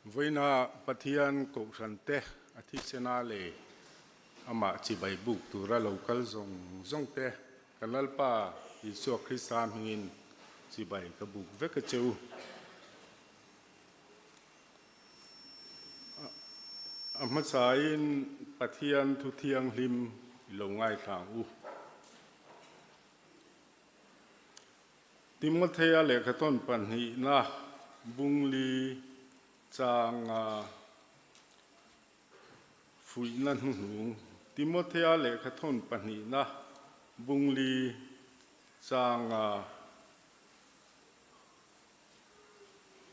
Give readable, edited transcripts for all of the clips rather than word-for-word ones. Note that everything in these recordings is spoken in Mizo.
Vawiina Pathian Kohhran te a thisena leh amah chibai buk tura lo kal zawng zawng te kan Lalpa Isua Krista hmingin chibai ka buk vek a che u. A hmasain Pathian thu thianghlim i lo ngaithlang u. Timothea lehkhathawn pahnihna bungli changa fuihna hnuhnung Timothea lehkhathawn pahnihna bungli changa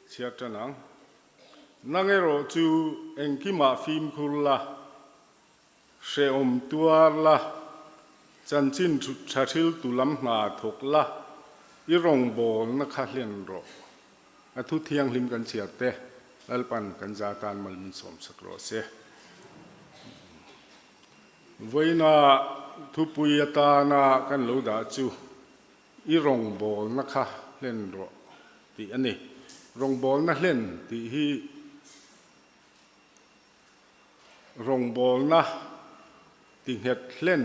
chhiar tan ang. Nang erawh chu engkimah fimkhur la. Hrehawm tuar la, chanchin tha hriltu lam hna thawk la, i rawngbawlna kha hlen rawh. A thu thianghlim kan chhiar te, Lalpan kan za tan mal min sawmsak rawh se. Vawiina thupui atana kan lo dah chu i rawngbawlna kha hlen rawh tih a ni. Rawngbawlna hlen tih hi Rawngbawlna ti nghet hlen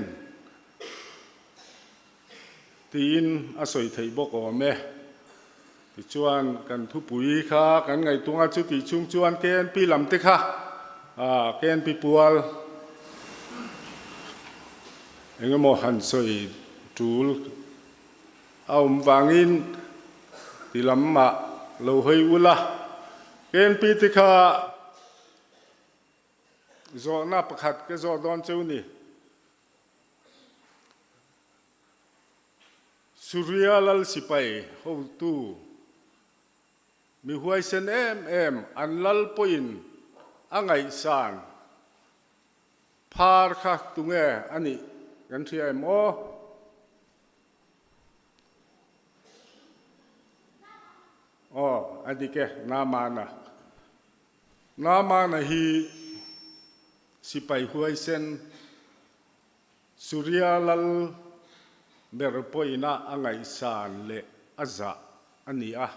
tiin a sawi theih bawk awm e. Tichuan kan thupui kha kan ngaihtuah a, chutih chhung chuan KNP lam te kha KNP pual eng emaw han sawi tul a awm vangin ti lamah lo hawi ula. KNP te kha Zawhna pakhat ka zawh dawn cheu ni. Suria lal sipai hotu mi huaisen em em an lal pawhin a ngaihsan phar kha tunge a nih kan hria em aw? Aw, a dik e, Namana. Naamana hi sipai huaisen Suria lal ber pawina a ngaihsan leh a zah a ni a,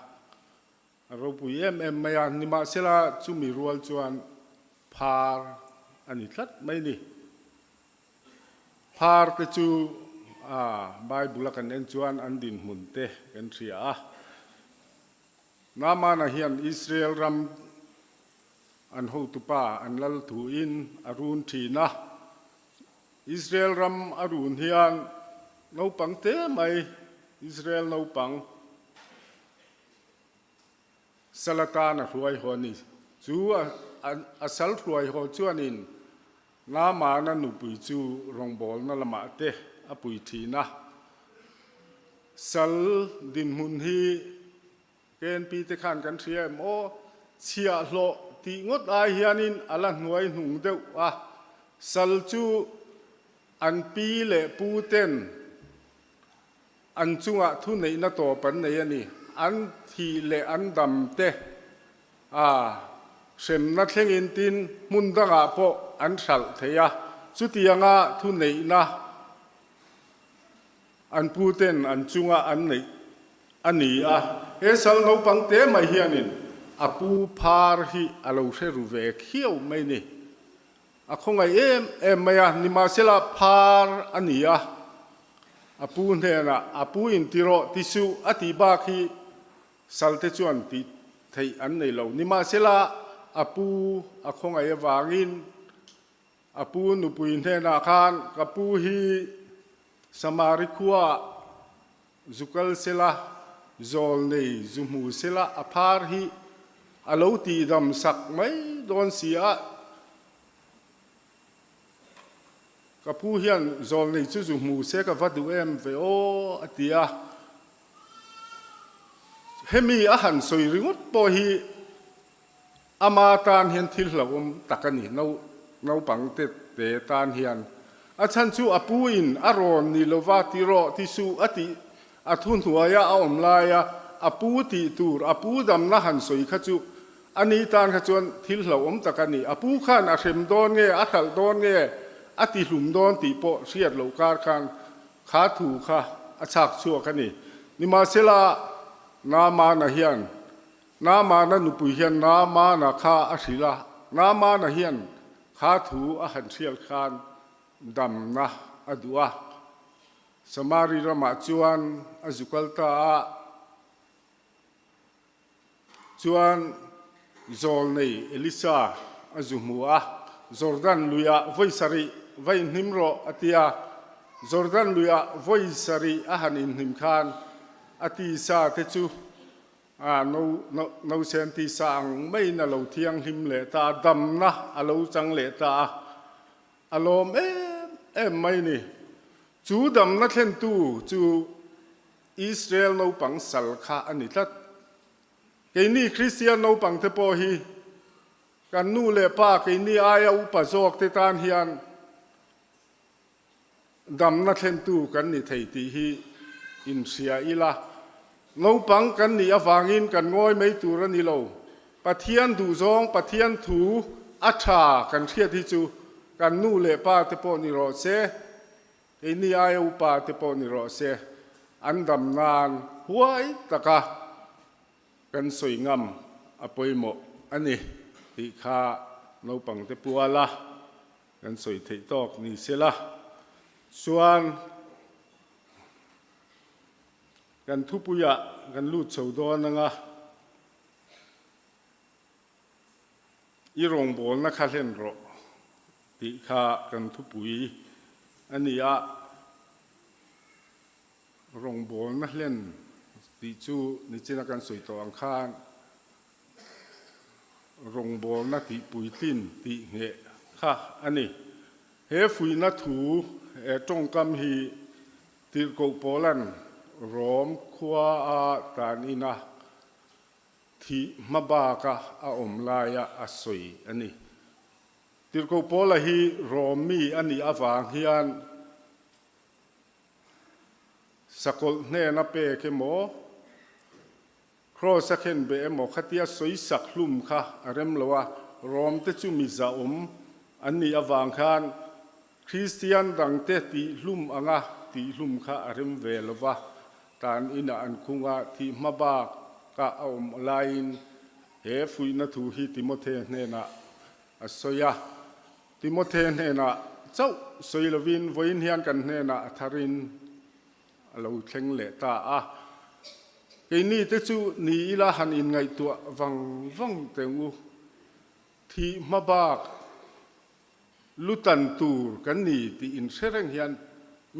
a ropui em em mai a, nimahsela chumi rual chuan phar a ni tlat mai ni. Phar te chu Bible a kan en chuan an dinhmun te kan hria a. Naamana hian Israel ram an hotupa an lal thuin a run thin a. Israel ram a run hian naupang te mai Israel naupang sal atan a hruai haw a ni. Chu a sal hruai haw chuanin Naamana nupui chu rawngbawlna lamah te a pui thin a. Sal dinhmun hi KNP te khan kan hria em aw? Chhiahhlawh tih ngawt ai hianin a la hnuai hnung deuh a, sal chu an pi leh pu ten an chungah thuneihna tawp an nei a ni. An thih leh an dam te a hremna thlengin tin hmun dangah pawh an hralh thei a, chutianga thuneihna An pu ten an chunga an neih a ni a. He sal naupang te mai hianin a pu phar hi a lo hre ru ve khiau mai ni. A khawngaih em em mai a, nimahsela phar a ni a, a pu hnenah a pu in ti rawh ti suh a tih bak hi sal te chuan tih theih an nei lo. Nimahsela a pu a khawngaih avangin A pu nupui hnenah khan, Ka pu hi Samari khuaah zu kal sela, zawl nei zu hmu sela a phar hi a lo tihdam sak mai dawn si a. Ka pu hian zawl nei chu zu hmu se ka va duh em ve aw, a ti a. Hemi a han sawi ringawt pawh hi Ama tan hian thil hlauhawm tak a ni, naupang te te tan hian. A chhan chu a pu in a rawn ni lova ti rawh ti suh a tih a thu hnuaia a awm laia a pu tih tur a pu damna han sawi kha chu a ni tan kha chuan thil hlauhawm tak a ni. A pu khan a hrem dawn nge a hralh dawn nge a ti hlum dawn tih pawh hriat loh kar khan kha thu kha a chhak chhuak a ni. Nimahsela Naamana hian. Naamana nupui hian Naamana kha a hrilh a, Naamana hian kha thu a han hrial khan damna a duh a. Samari ramah chuan a zu kal ta a, chuan zawlnei Elisa a zu hmu a, Jordan luiah vawi sarih va inhnim rawh a ti a. Jordan luiah vawi sarih a han inhnim khan a tisa te chu a nausen tisa ang maiin a lo thianghlim leh ta a, damna a lo chang leh ta a. A lawm em em mai ni. Chu damna thlentu chu Israel naupang sal kha a ni tlat. Keini Kristian naupangte pawh hi kan nu leh pa keini aia upa zawkte tan hian damna thlentu kan ni thei tih hi inhria ila. Naupang kan nih avangin kan ngawi mai tur a ni lo. Pathian duhzawng, Pathian thu a tha kan hriat hi chu kan nu leh pa te pawh ni rawh se, keini aia upa te pawh ni rawh se, an dam nan huai taka kan sawi ngam a pawimawh a ni tih kha naupangte puala kan sawi theih tawk ni sela chuan Kan thupuiah kan lut chho dawn anga i rawngbawlna kha hlen rawh tih kha kan thupui a ni a. Rawngbawlna hlen tih chu nichina kan sawi tawh ang khan rawngbawlna tih puitlin tih ngheh kha a ni. He fuihna thu he tawngkam hi Tirhkoh Paula'n Rom khua a tan ina thih hma baka a awm laia a sawi a ni. Tirhkoh Paula hi Rom mi a nih avang hian sakawlh hnena pek emaw, Kraws a khen beh emaw khatia sawi sak hlum kha a rem lo a, Rom te chu mi zahawm an nih avang khan Kristian dangte tih hlum anga tih hlum kha a rem ve lo va, tan inah an khung a, thih hma baka a awm laiin he fuihna thu hi Timothe hnenah a sawi a. Timothe hnenah chauh sawi lovin vawiin hian kan hnenah a tharin a lo thleng leh ta a. Keini te chu ni ila han inngaihtuah vang vang teng u. Thih hma bak lutan tur kan ni tih inhre reng hian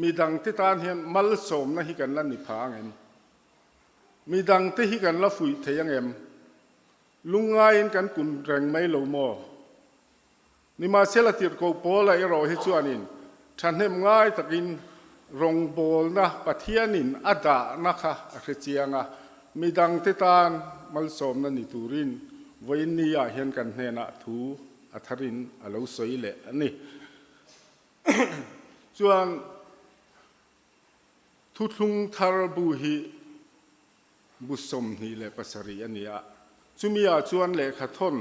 midangte tan hian malsawmna hi kan la ni pha ang em? Midangte hi kan la fuih thei ang em? Lungngaiin kan kun reng mai lo maw? Nimahsela tirhkoh Paula erawh hi chuanin thahnem ngai takin rawngbawlna Pathianin a dahna kha a hre chiang a, midangte tan malsawmna ni turin vawiinni ah hian kan hnenah thu a tharin a lo sawi leh a ni. Chuan thuthlung thar bu hi Bu 27 a ni a, chumi ah chuan lehkha thawn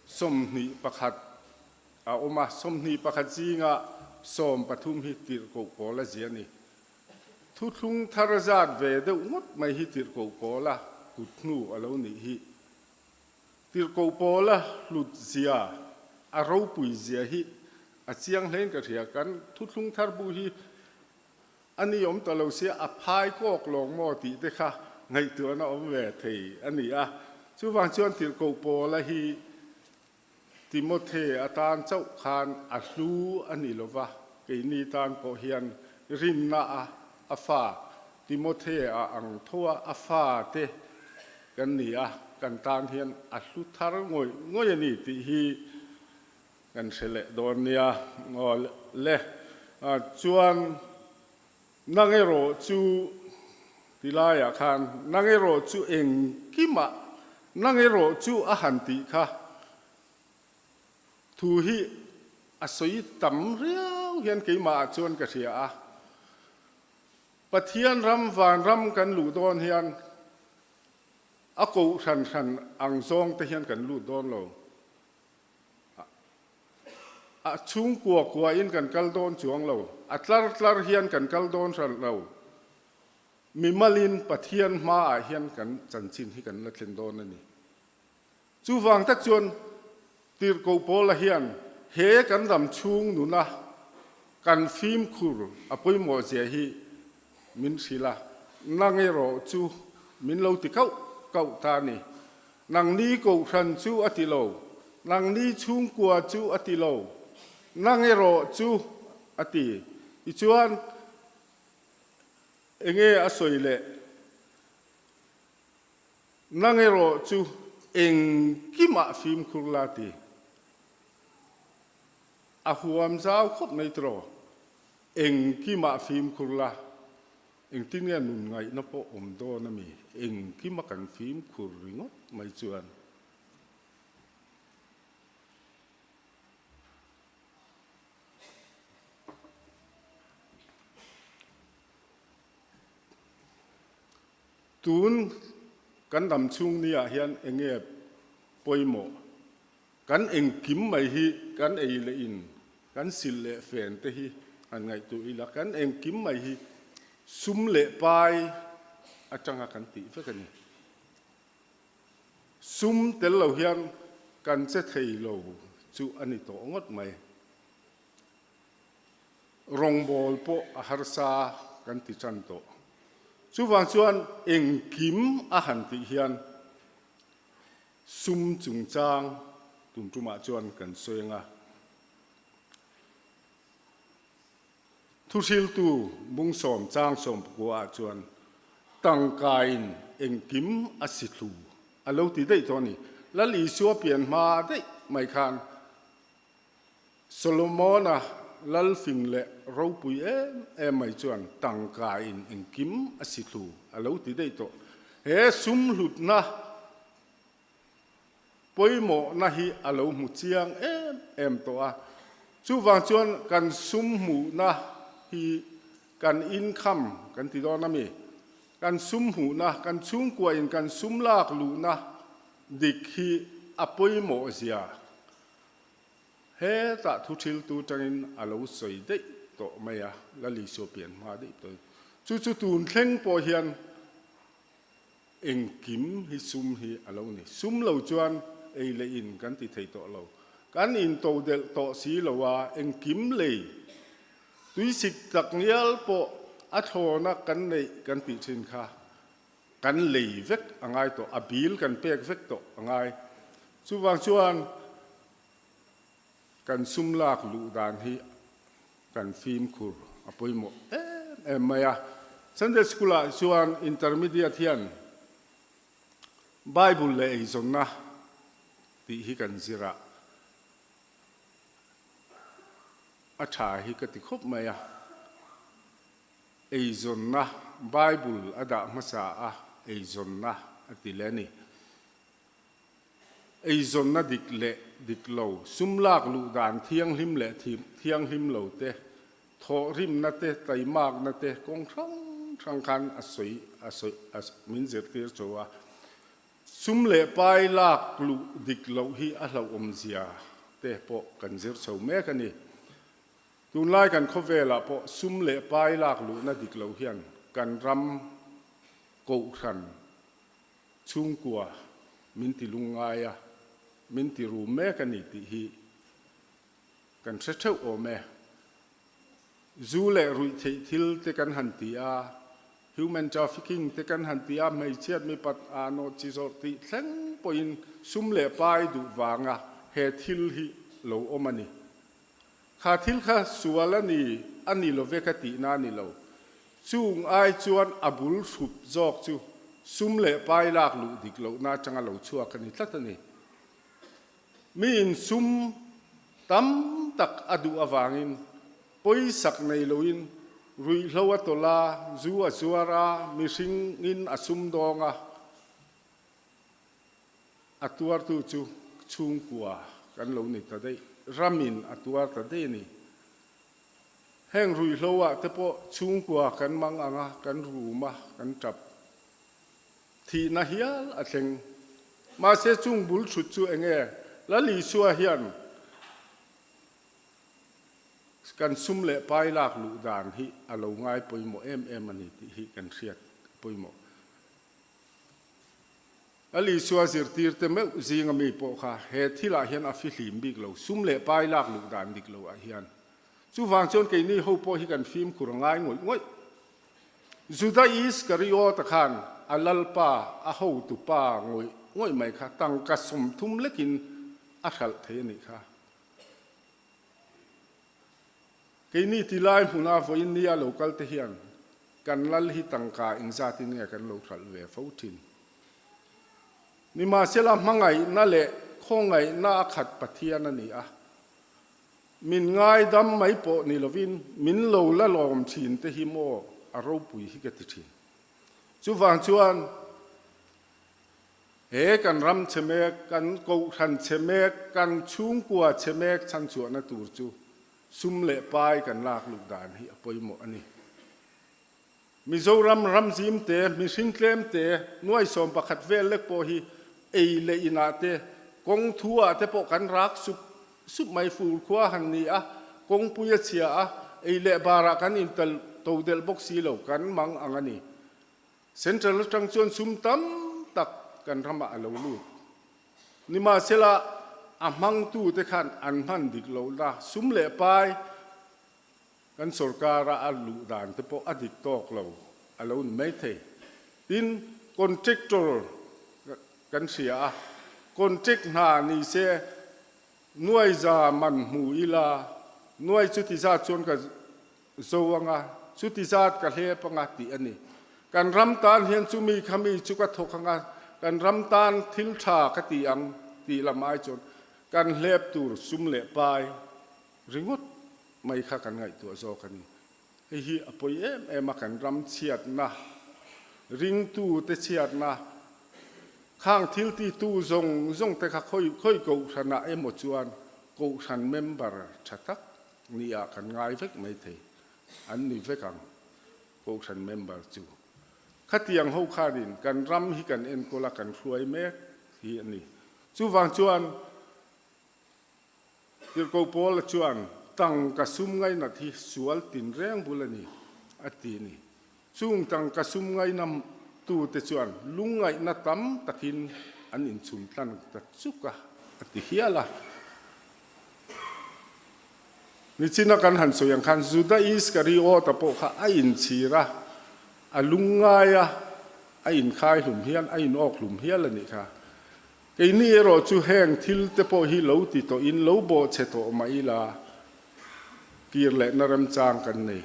21 a awm a, 21 zinga 13 hi tirhkoh pawl a zia a ni. Thuthlung thar zat ve deuh ngawt mai hi tirhkoh pawl a kut hnu a lo nih hi. Tirhkoh pawl a hlut zia, a ropui zia hi a chiang hlein ka hria. Kan thuthlung thar bu hi A ni awm ta lo sia a phai kawk lawng maw tih te kha ngaihtuahna awm ve thei a ni a. Chuvang chuan tirhkoh Paula hi Timothe atan chauh khan a hlu a ni lo va, keini tan pawh hian rinna a a fa Timothe a ang tho a, a fa te kan ni a, kan tan hian a hlu thar ngawih ngawih a ni tih hi Kan hre leh dawn nia aw le. Chuan nang erawh chu ti laiah khan nang erawh chu engkimah nang erawh chu a han tih kha thu hi a sawi tam riau hian keimahah chuan ka hria a. Pathian ram vanram kan luh dawn hian a koh hran hran ang zawng te hian kan lut dawn lo. A chhungkua kuain kan kal dawn chuang lo, a tlar tlar hian kan kal dawn hran lo. Mimalin Pathian hmaah hian kan chanchin hi kan la thlen dawn a ni. Chuvang tak chuan Tirhkoh Paula hian he kan dam chhung nuna kan fimkhur a pawimawh zia hi min hrilh a, nang erawh chu min lo ti kauh kauh ta a ni. Nangni kohhran chu a ti lo, nangni chhungkua chu a ti lo, nang erawh chu a ti. Tichuan, enge a sawi leh? Nang erawh chu engkimah fimkhur la ti. A huam zau khawp mai tiraw? Engkimah fimkhur la. Engtin nge nun ngaihna pawh awm dawn a mi? Engkima kan fimkhur ringawt mai chuan. Tun kan dam chhung ni ah hian enge pawimawh? Kan engkim mai hi kan ei leh in, kan silh leh fen te hi han ngaihtuah ila, kan engkim mai hi sum leh pai atanga kan tih vek a ni. Sum tel lo hian kan che thei lo chu a ni tawh ngawt mai. Rawngbawl pawh a harsa kan ti tan tawh. Chuvang chuan engkim a han tih hian sum chungchang tum tumah chuan kan sawi ang a. Thuhriltu Bungsawm Changsawm pakua ah chuan tangkain engkim a si thlu a lo ti daih tawh a ni. Lal Isua pian hma daih mai khan Solomona lal fing leh ropui em em mai chuan tangka in engkim a si thlu a lo ti daih tawh. He sum hlutna pawimawhna hi a lo hmu chiang em em tawh a. Chuvang chuan kan sum hmuhna hi kan income kan ti dawn a mi? Kan sum hmuhna, kan chhungkua in kan sum lak luhna dik hi a pawimawh zia Hetah thu thiltu tangin a lo sawi daih tawh mai a, Lalisua pian hma daih tawh in. Chu chu tun thleng pawh hian engkim hi sum hi a lo ni. Sum lo chuan ei leh in kan ti thei tawh lo. Kan in to delh tawh si lo a, engkim lei tuisik tak ngial pawh a thlawna kan neih kan tih thin kha kan lei vek a ngai tawh, a bil kan pek vek tawh a ngai. Chuvang chuan kan sum lak luh dan hi kan fimkhur a pawimawh em em mai a. Sunday School ah chuan Intermediate hian Bible leh eizawnna tih hi kan zir a, a tha hi ka ti khawp mai a. Eizawnna, Bible a dah hmasa a, eizawnna a ti leh a ni. Eizawnna dik leh dik lo, sum lak luh dan thianghlim leh thianghlim lo te, thawhrimna te, taimakna te kawng hrang hrang khan a sawi a sawi a min zirtir cho a. Sum leh pai lak luh dik loh hi a hlauhawmzia te pawh kan zir chho mek a ni. Tunlai kan khawvelah pawh sum leh pai lak luhna dik lo hian kan ram kohhran chhungkua min ti lungngai a, min ti rum mek a ni tih hi kan hre theuh awm e. Zu leh ruih theih thil te kan han ti a, human trafficking te kan han ti a, hmeichhiat mipat aa nawh chi zawrh tih thleng pawhin sum leh pai duh vanga he thil hi lo awm a ni. Kha thil kha sual a ni, a ni lo ve ka tihna a ni lo. Chung ai chuan a bul hrup zawk chu sum leh pai lak luh dik lohna atanga lo chhuak a ni tlat a ni. Miin sum tam tak a duh avangin pawisak nei loin ruihhlo a tawlh a, zu a zuar a, mihringin a sumdawng a, A tuartu chu chhungkua kan lo ni ta daih, ramin a tuar ta daih a ni. Heng ruihhlo ah te pawh chhungkua kan mang ang a, kan rum a, kan tap. Thihna hial a thleng. Mahse chung bul thut chu enge? Lal Isua hian kan sum leh pai lak luh dan hi a lo ngai pawimawh em em a ni tih hi kan hriat a pawimawh. Lal Isua zirtirte meuh zinga mi pawh kha he thilah hian a fihlim bik lo, sum leh pai lak luh dan dik loh ah hian. Chuvang chuan keini ho pawh hi kan fimkhur a ngai ngawih ngawih. Juda Iskariota khan a Lalpa, a hotu pa ngawih ngawih mai kha tangka 30 lekin a hralh thei a nih kha. Keini ti lai hmuna vawiin nia lo kal te hian kan lal hi tangka engzatin nge kan lo hralh ve fo thin. Nimahsela hmangaihna leh khawngaihna a khat Pathian a ni a. Min ngaidam mai pawh ni lovin min lo la lawm thin te hi maw a ropui hi ka ti thin. Chuvang chuan he kan ram chhe mek, kan kohhran chhe mek, kan chhungkua chhe mek chhanchhuahna tur chu sum leh pai kan lak luh dan hi a pawimawh a ni. Mizoram ram zim te, mihring tlem te, nuai 11 vel lek pawh hi ei leh inah te, kawng thu ah te pawh kan rak sup sup mai fur khua han ni a, kawngpui a chhia a, ei leh barah kan intel to delh bawk si lo, kan mang ang a ni. Central atang chuan sum tam tak kan ramah a lo lut. Nimahsela, a hmangtute khan an hman dik lohna sum leh pai, Kan sorkara a luh dan te pawh a dik tawk lo a lo ni mai thei. Tin, contractor kan hria a, contract hna ni se nuai za man hmu ila, nuai chuti zat chuan ka zo anga, chuti zat ka hlep anga tih a ni. Kan ram tan hian chumi khami chu ka thawk anga, kan ram tan thil tha ka ti ang tih lam ai chuan kan hlep tur sum leh pai ringawt mai kha kan ngaihtuah zawk a ni. Hei hi a pawi em em a, kan ram chhiatna, ringtute chhiatna, khang thil titu zawng zawng te kha khawi khawi kohhranah emaw chuan kohhran member tha tak nia kan ngai vek mai thei, an ni vek ang kohhran member chu. Khatiang ho khanin kan ram hi kan enkawl a, kan hruai mek hi a ni. Chuvang chuan Tirhkoh Paula chuan, Tangka sum ngainat hi sual tinreng bul a ni, a ti a ni. Chung tangka sum ngainam tute chuan lungngaihna tam takin an inchhum tlan ta chuk a, a ti hial a. Nichina kan han sawi ang khan Juda Iskariota pawh kha a inchhir a, a lungngai a, a inkhai hlum hial, a inawk hlum hial a nih kha. Keini erawh chu heng thil te pawh hi lo ti tawhin lo bawh chhe tawh mah ila kir lehna remchang kan nei.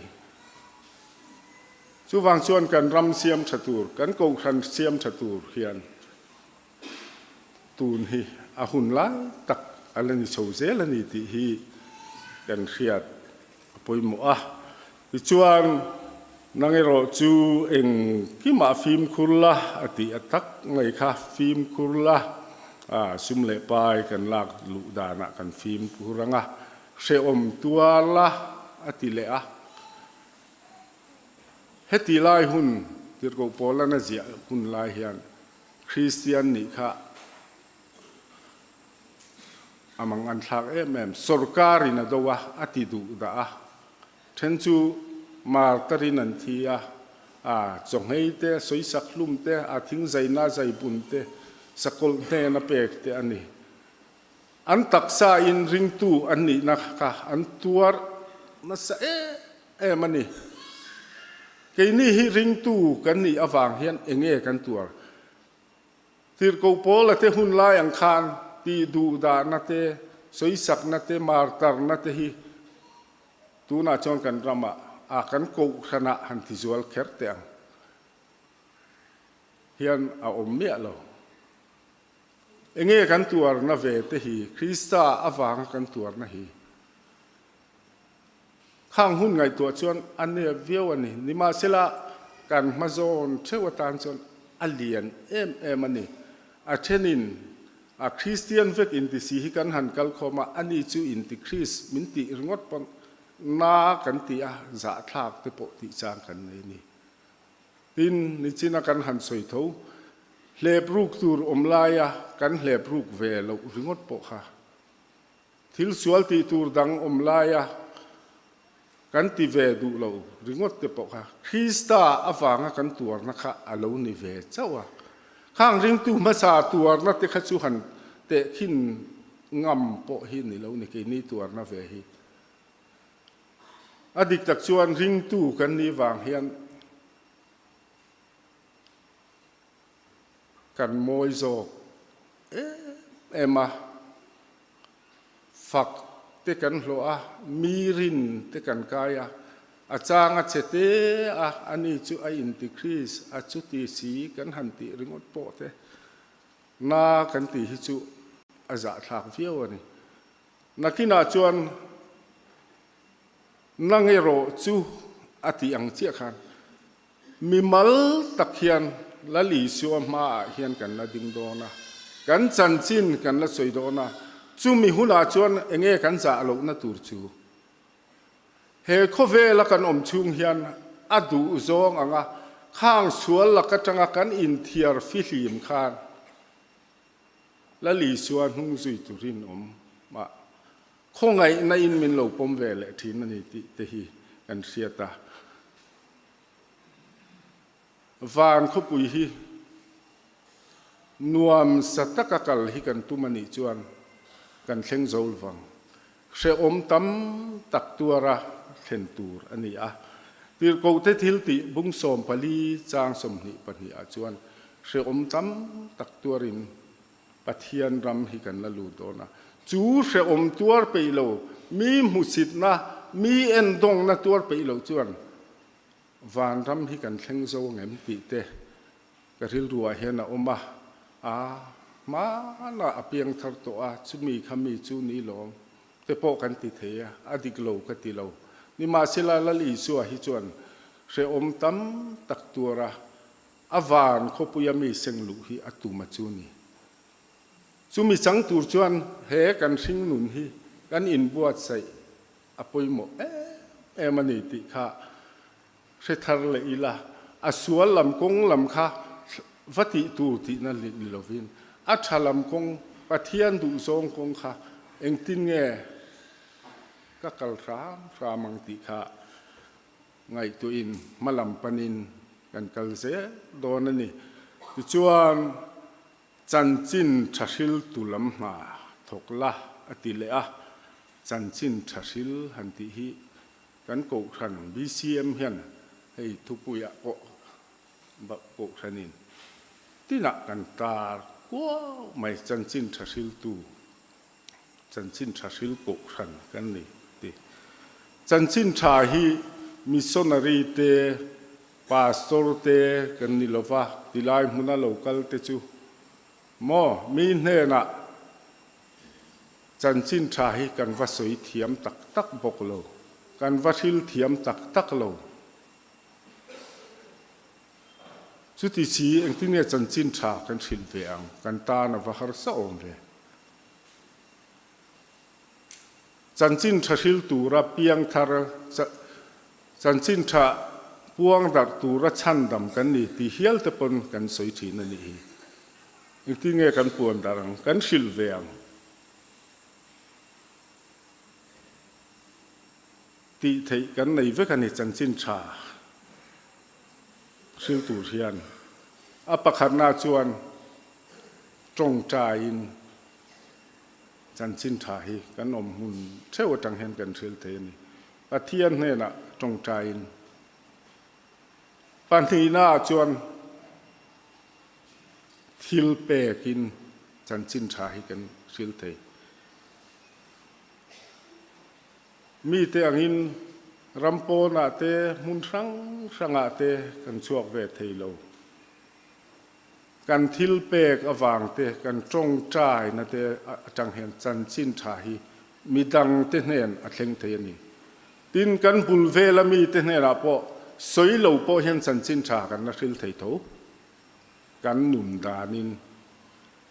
Chuvang chuan kan ram siam tha tur, kan kohhran siam tha tur hian tun hi a hun lai tak a la ni chho zel a ni tih hi kan hriat a pawimawh a. Tichuan, nang erawh chu engkimah fimkhur la a tih a tak ngei kha, fimkhur la, a sum leh pai kan lak luh danah kan fimkhur ang a, hrehawm tuar la a ti leh a. Heti lai hun, Tirhkoh Paula'n a ziah hun lai hian Kristian nih kha a mang an thlak em em. Sorkarin a do a, a ti duh dah a. Then chu martarin an thi a, a chawnghei te, sawisak hlum te, a thingzaina zaibun te, sakawlh hnena pek te a ni. An taksa in ringtu an nihna kha an tuar nasa em em a ni. Keini hi ringtu kan nih avang hian enge kan tuar? Tirhkoh Paula te hun lai ang khan tih duhdahna te, sawisakna te, martarna te hi tunah chuan kan ramah a kan kohhranah han ti zual kher teh ang hian a awm miah lo. Enge kan tuarna ve te hi Krista avanga kan tuarna hi Khang hun ngaihtuah chuan a nep viau a ni. Nimahsela, kan hma zawn theuh atan chuan a lian em em a ni. A thenin a Kristian vek inti si hi kan han kal khawm a, ani chu inti Kris min tih ringawt pawn na kan ti a, zahthlak te pawh tih chang kan nei a ni. Tin, nichina kan han sawi tho, hlep ruk tur awm laia kan hlep ruk ve loh ringawt pawh kha Thil sual tih tur dang awm laia kan ti ve duh lo ringawt te pawh kha Krista avanga kan tuarna kha a lo ni ve chauh a. Khang ringtu hmasa tuarna te kha chu han tehkhin ngam pawh hi ni lo ni keini tuarna ve hi. A dik tak chuan ringtu kan nih vang hian kan mawi zawk em em a, fak te kan hlawh a, mi rin te kan kai a, a chang a che te a, ani chu a inti Kris a chuti si kan han tih ringawt pawh te na kan tih hi chu a zahthlak viau a ni. Nakinah chuan nang erawh chu a tih ang chiah khan Mimal tak hian Lal Isua hmaah hian kan la ding dawn a, kan chanchin kan la sawi dawn a, chumi hunah chuan enge kan zah lohna tur chu? He khawvela kan awm chhung hian a duh zawng anga khang sual lak atanga kan inthiar fihlim khan Lal Isua hnung zui turin awm a, khawngaihna in min lo pawm ve leh thin a ni tih te hi kan hriat a. Van khawpui hi nuam sa taka kal hi kan tum a nih chuan kan thleng zo lovang. Hrehawm tam tak tuara thlen tur a ni a. Tirhkohte thil tih bung 14 chang 22 ah chuan hrehawm tam tak tuarin Pathian ram hi kan la lut dawn a. Chu hrehawm tuar peih lo, mi hmuchitna, mi endawngna tuar peih lo chuan vanram hi kan thleng zo angem tih te ka rilruah hian a awm a. A hmanah a piang thar tawh a, chumi kha mi chu ni lawm te pawh kan ti thei a, a dik lo ka ti lo. Nimahsela Lal Isua hi chuan hrehawm tam tak tuara A van khawpuia mi seng luh hi a tum a chu ni. Chumi chang tur chuan he kan hringnun hi kan inbuatsaih a pawimawh em em a ni tih kha hre thar leh ila, a sual lam kawng lam kha va tih tur tihna ni lovin a tha lam kawng, Pathian duhzawng kawng kha engtin nge ka kal hram hram ang tih kha Ngaihtuahin hmalam panin kan kal zel dawn a ni. Tichuan, chanchin tha hriltu lam hna thawk la a ti leh a, chanchin tha hril han tih hi kan Kohhran BCM hian hei thupuiah pawh Kohhranin tinah kan tar kuau mai chanchin tha hriltu. Chanchin tha hril kohhran kan ni ti. Chanchin tha hi missionary te, pastor te kan ni lova, tilai hmuna lo kal te chu maw mi hnenah chanchin tha hi kan va sawi thiam tak tak bawk lo, kan va hril thiam tak tak lo. Chuti si engtin nge chanchin tha kan hrilh ve ang, kan tan a va harsa awm ve. Chanchin tha hril tura piangthar, chanchin tha puang darh tura chhandam kan ni tih hial te pawn kan sawi thin a nih hi. Engtin nge kan puan darh ang, kan hrilh ve ang tih theih kan nei vek a ni chanchin tha hril tur hian. A pakhatna chuan tawngtaiin chanchin tha hi kan awm hmun theuh atang hian kan hril thei a ni. Pathian hnenah tawngtaiin pahnihnaah chuan thil pekin chanchin tha hi kan hril thei. Mite angin ram pawnah te hmun hrang hrangah te kan chhuak ve thei lo. Kan thil pek avang te, kan tawngtaina te atang hian chanchin tha hi midang te hnen a thleng thei a ni. Tin, kan bul vela mi te hnenah pawh sawi lo pawh hian chanchin tha kan la hril thei tho. Kan nun danin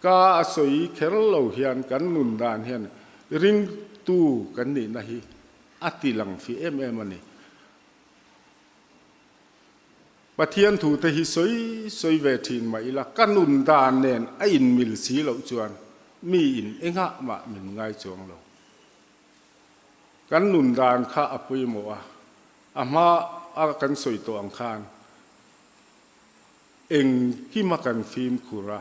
ka a sawi kher lo hian kan nun dan hian ringtu kan nihna hi a ti lang fi em em a ni. Pathian thute hi sawi sawi ve thin mah ila, ka nun dan nen a inmil si loh chuan mi in engah mah min ngai chuang lo. Kan nun dan kha a pawimawh a, a hma a kan sawi tawh ang khan. Engkima kan fimkhur a.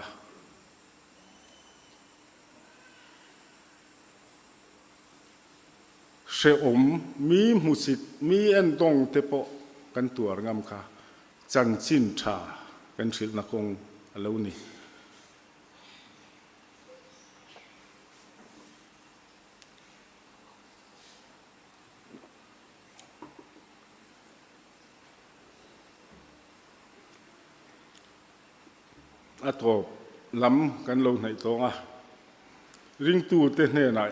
Hrehawm, mi hmusit, mi endawng te pawh kan tuar ngam kha chanchin tha kan hrilhna kawng a lo ni. A tawp lam kan lo hnaih tawng a, ringtute hnenah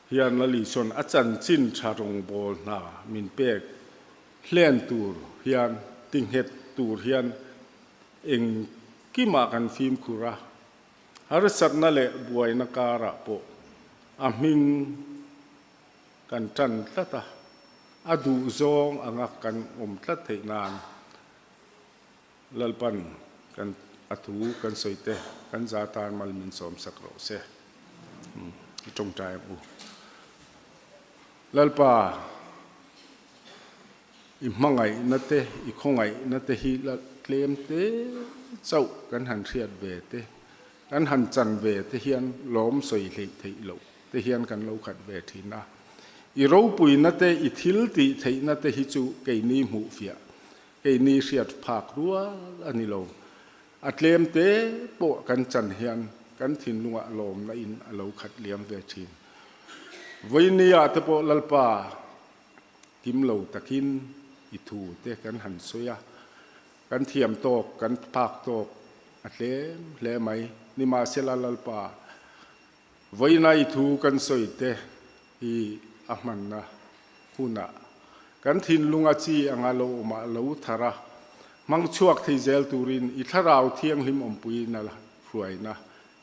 hian Lalishawn a chanchin tha rawngbâwl hna min pek hlen tur hian tinghet tur hian engkimah kan fimkhur a, harsatna leh buaina karah pawh a hming kan tan tlat a, a duhzawng anga kan awm tlat theih nan Lalpan kan a thu kan sawi te kan za tan mal min sawm sak rawh se. I tawngtai ang u. Lalpa, i hmangaihna te, i khawngaihna te hi tlem te chauh kan han hriat ve te, kan han chan ve te hian lawm sawi hleih theih loh te hian kan lo khat ve thin a. I ropuina te, i thil tih theihna te hi chu keini hmuh fiah, keini hriat phak rual a ni lo. A tlem te pawh kan chan hian kan thinlungah lawmna in a lo khat liam ve thin. Vawinia te pawh Lalpa kim lo takin i thu te kan han sawi a, kan thiam tawk, kan phak tawk a tlem hle mai. Nimahsela Lalpa Vawiina i thu kan sawi te hi a hmanna hunah kan thinlunga chi anga lo awmah lo thar a, hmang chhuak thei zel turin i thlarau thianghlim awmpuina hruaina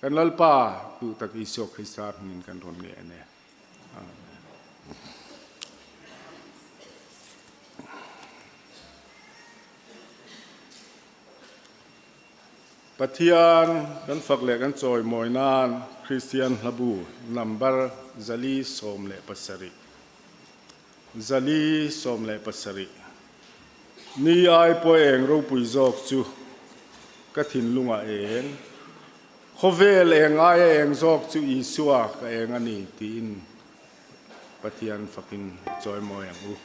kan Lalpa duh tak Isua Krista hmingin kan rawn nge ane. Amen. Pathian kan fak leh kan chawimawi nan Kristian hlabu number 417, 417, Ni ai pawh eng ropui zawk chu ka thinlungah eng, khawvel eng aia eng zawk chu Isua ka eng a ni tiin Pathian fakin chawimawi ang u.